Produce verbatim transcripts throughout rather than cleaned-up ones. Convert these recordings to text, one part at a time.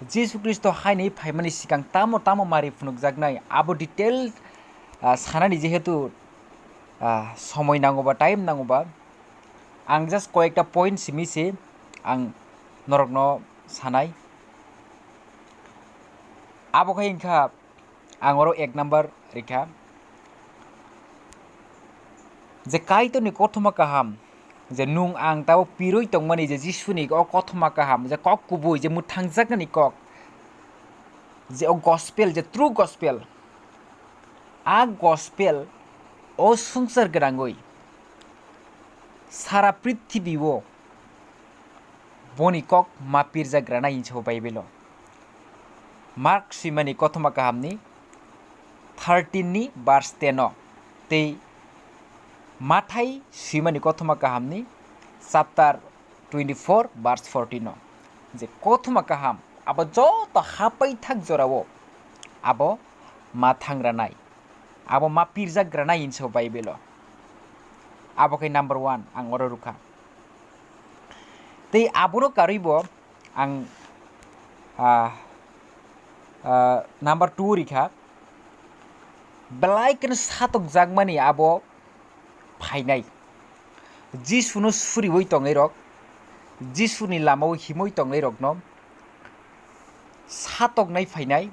Jisu Khristo haini phaimani sikang tamo tamo mari phunukjaknai, abo detail, ah, sanani jehetu, ah, somoi nangoba, time nangoba, ang just koyekta point simi se ang norokno sanai. Abo khai wngkha ang oro ek number rikha, je Kaitorni kothoma kaham, je nwng ang tabo pirwi tongmani je Jisuni o kothoma kaham, je kok kubui, je mwthangjaknani kok, je o gospel, je true gospel, a gospel o swngchar gwnangwi sara prithibio boni kok ma pirjak granai hinwi sao Bible-o. Mark swimani kothoma kahamni thirteen ni verse ten o, tei Mathai swimani kothoma kahamni chapter twenty-four verse fourteen o. Je kothoma kaham abo joto hapai thak jorao abo ma thang ranai, abo ma pirjak granai hinwi sao Bible-o. Abo khe number one ang oro rwkha. Tei abono karwibo ang, ah, ah, number two rikha, belai kheno satokjakmani abo phainai. Jisuno suriwi tongnairok, Jisuni lamao himwi tongnairokno satoknai phainai.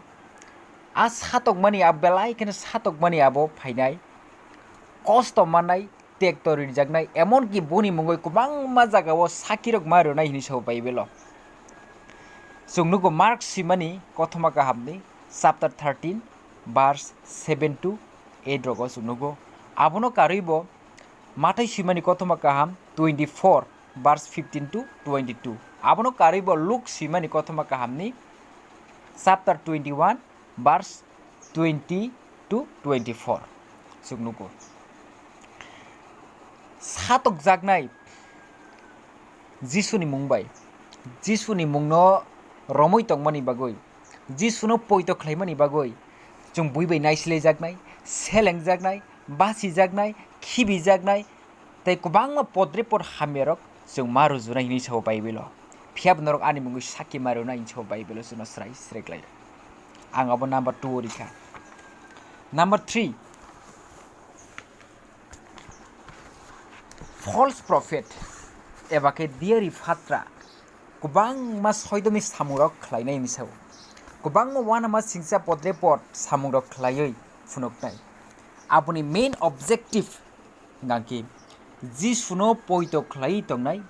A satokmani, a belai kheno satokmani abo phainai. Kosto mannai, tekto rinjaknai, emonki boni mungwi kwbangma jagao sakirok ma rwnai hinwi sao Bible-o. Chwng nugo Mark swimani kothoma kahamni chapter thirteen verse seven to eight rogo chwng nugo. Abono karwibo Mathai swimani kothoma kaham twenty-four verse fifteen to twenty-two. Abono karwibo Luk swimani kothoma kahamni chapter twenty-one verse twenty to twenty-four chwng nugo. Satokjaknai Jisuni mung bai, Jisuni mungno romwi tongmani bagwi, Jisuno poito khlaimani bagwi chwng bui bai naisilaijaknai, selengjaknai, basijaknai, khibijaknai, tei kwbangma podrepot hamyarok chwng ma rwjwnai hinwi sao Bible-o. Phiyaba norok ani mungwi sakki ma rwnai hinwi sao Bible-o chwngno srai srai khlai. Ang abo number two o rikha. Number three, false prophet eba khe diyari phatra kwbangma soidomni samungrok khlainai hinwi sao. Kwbangma uanama singcha podrepot samungrok khlaiwi phunuknai. Aboni main objective hwnkha khe Jisuno poito khlaiwi tongnai,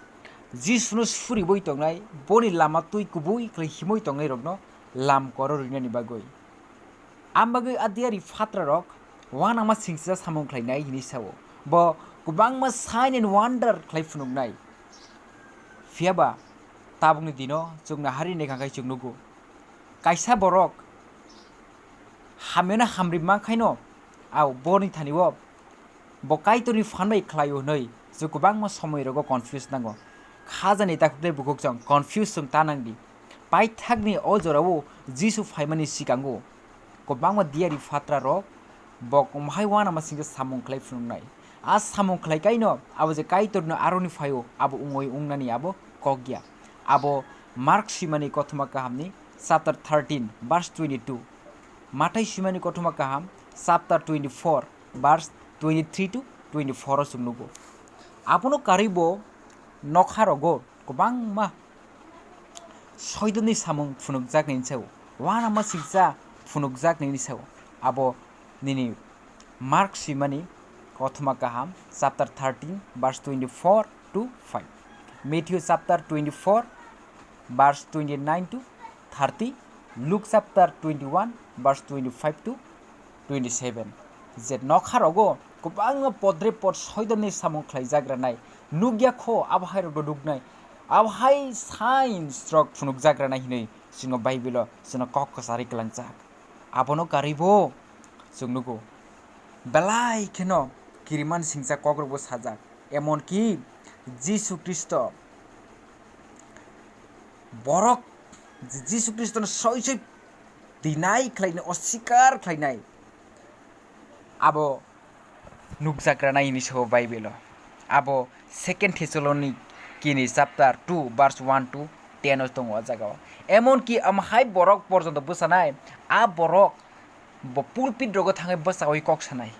Jisuno suriwi tongnai, boni lama twi kubui khlai himwi tongnairokno lam koro rinani bagwi. Ang bagwi a diyari phatrarok uanama singcha samung khlainai hinwi sao. Bo kwbangma sign and wonder khlai phunuknai. Phiyaba tabukni dino chwngno hari naikha khai chwng nugo. Kaisa borok hamyano hamri mankhaino, au boni thani-o bo Kaitorni phan bai khlaio hwnwi chwng kwbangma somoirogo confuse nango. Khajani takhuknai bukhuk chwng confuse chwng ta nangdi. Paithakni o jorao Jisu phaimani sikango kwbangma diyari phatrarok bo mohai uanama singcha samung khlai phunuknai. A samung khlai kaino abo je Kaitorno aroni phaio, abo wngwi wngnani abo kok ya. Abo Mark swimani kothoma kahamni chapter thirteen verse twenty-two, Mathai swimani kothoma kaham chapter twenty-four verse twenty-three to twenty-four o chwng nugo. Abono karwibo nokha rogo kwbangma soidomni samung phunukjaknai hinwi sao, uanama singcha phunukjaknai hinwi sao. Abo nini Mark swimani kothoma kaham chapter thirteen verse twenty-four to five, Matthew chapter twenty-four verse twenty-nine to thirty, Luke chapter twenty-one verse twenty-five to twenty-seven. Je nokha rogo kwbangma podrepot soidomni samung khlaijak ranai nukya kho, abo hai rok nuknai, abo hai signs rok phunukjak ranai hinwi chwngno Bible-o chwngno kok kwcharwi kwlangjak. Abono karwibo chwng nugo, belai kheno kiriman singcha kokrokbo sajak, emonki Jisu Khristo borok Jisu Khristono soi soi deny khlainai, osikar khlainai, abo nukjak ranai hinwi sao Bible-o. Abo Second Thessaloniki ni chapter two verse one to ten o tongo o jaga o. Emon ki omo hai borok porjonto bwsanai, a borok bo pulpit rogo thangwi bwchaui kok sanai.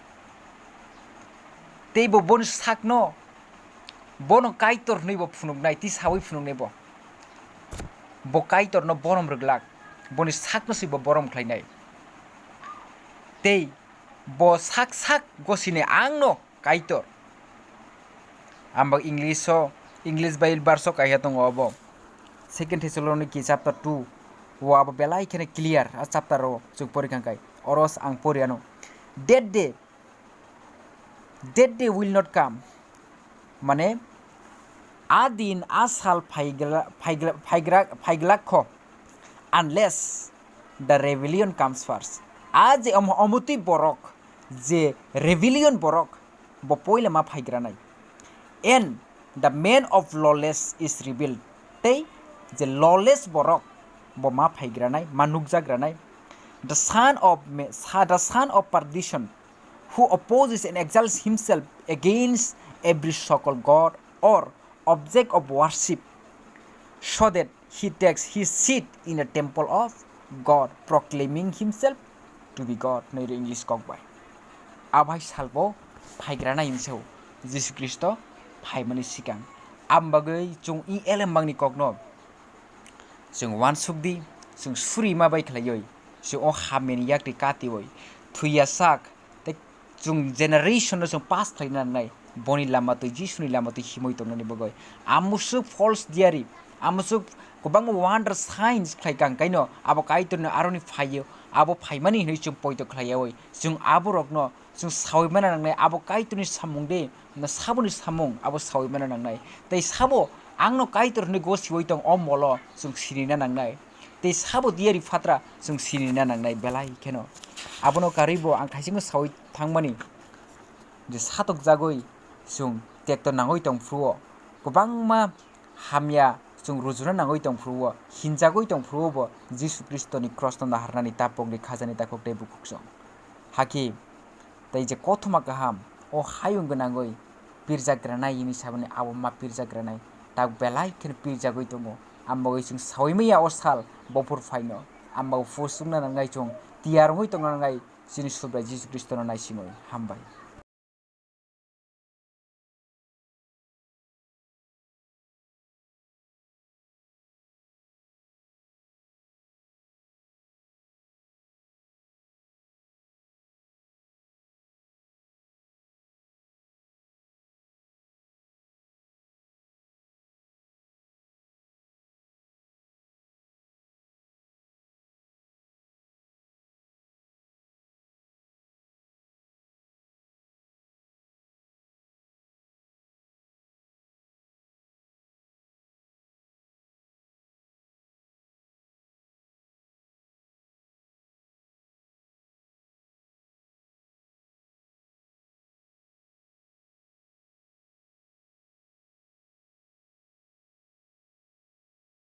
Tei bo boni sakno, bono Kaitor hwnwi bo phunuknai, tei saui phunuknai bo. Bo Kaitorno borom rwglak, boni sakno se bo borom khlainai. Tei bo sak sak gosini, "Angno Kaitor." Ang bo English o, English Bible verse o kaisa tongo obo. Second Thessaloniki chapter two o abo belai kheno clear, a chapter o chwng pori kha khe. Oro ang pori ano. That day, that day will not come. Mane, a din, a sal phaigra-, phaigra-, phaigra-, phaiglak kho, unless the rebellion comes first. A je om-, omotwi borok, je rebellion borok, bo poila ma phaigranai. And the man of lawless is revealed. Tei je lawless borok, bo ma phaigranai, ma nukjagranai. The son of ma-, sa-, the son of perdition, who opposes and exalts himself against every so-called God or object of worship, so that he takes his seat in the temple of God, proclaiming himself to be God. Nai English kok bai. Abai salbo phaigrana himsao Jisu Kristo phaimani sikang. Am bagwi chwng i elem bangni kokno chwng uansuk di, chwng suri ma bai khlaiwi, chwng o hamyani yakti katiwi, thwiya sak, tei chwng generation no chwng pass khlaina nangnai, boni lama twi, Jisuni lama twi himwi tongnani bagwi. Amusuk false diary, amusuk kwbangma wonder signs khlai kang kaino, abo Kaitorni aroni phaio, abo phaimani hinwi chwng poito khlaiyawi, chwng aborokno chwng sawi mana nangnai, abo Kaitorni samung de, na saboni samung, abo sawi mana nangnai. Tei sabo, "Angno Kaitor hwnwi gosiwi tong o molo," chwng sinina nangnai. Tei sabo diary phatra chwng sinina nangnai belai kheno. Abono karwibo ang khaisingno sawi thangmani je satokjagwi chwng tekto nangwi tong phuru-o, kwbangma hamya chwng rujuna nangwi tong phuru-o, hinjagwi tong phuru-o bo Jisu Kristoni krosno naharnani ta pokni khajani takhuk tei bukhuk chwng. Hakhe tei je kothoma kaham o hayung gwnangwi pirjak granai hwnwi saboni abo ma pirjak granai, tak belai kheno pirjagwi tongo. Ambagwi chwng sawi maya o sal bophor phaino, ambagwi phusukna nangnai chwng tiyar wngwi tongna nangnai chini Subrai Jisu Kristono naisimwi. Hambai.